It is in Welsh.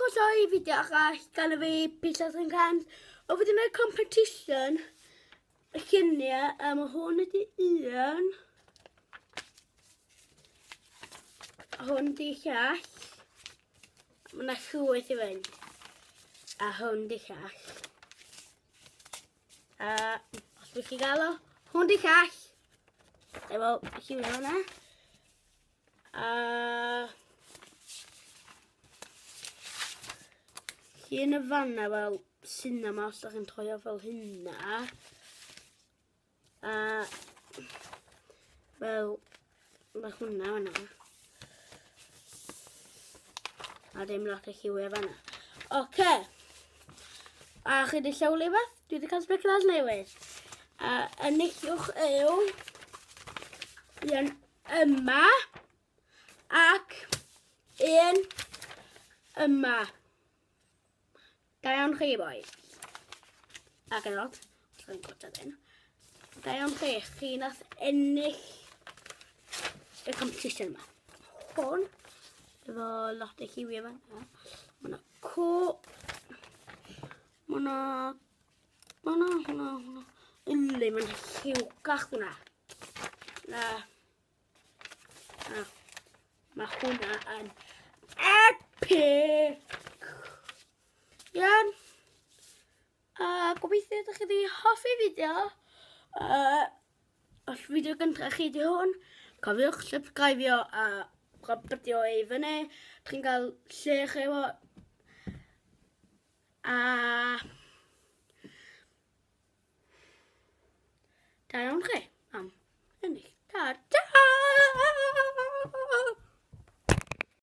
Croeso i fideo arall gan y fi, Peter and Cans. O fi wedi gwneud competition y lluniau, a mae hwn ydi un. Hwn di llall. Mae yna llwyth i fynd. A hwn di llall. A os bych chi gael o, hwn di llall. Efo lliwio hwnna. A llun y fanna fel cinema os da chi'n toio fel hynna. A fel mae hwnna fanna. A dim lot o lliwiau fanna. Oce. Okay. A chi wedi llawli beth? Dwi wedi cael spectols newydd. A enillwch yw un yma ac un yma. Da iawn chi, boi. Ac yn lot, os chi'n gwybod hyn. Da iawn chi, chi nath ennill y competition yma. Hwn, efo lot o lliwiau fan. Mae yna co... Mae yna... Mae yna, hwnna, hwnna. Yli, mae'n lliwgach hwnna. Na. Na. Mae hwnna yn epic! Iawn. A gobeithio ydych chi wedi hoffi fideo. Os fideo gyntaf chi di hwn, cofiwch subscribio a bydio ei fyny. Chi'n cael lle chi efo. A da iawn chi am ennill. Ta-ta!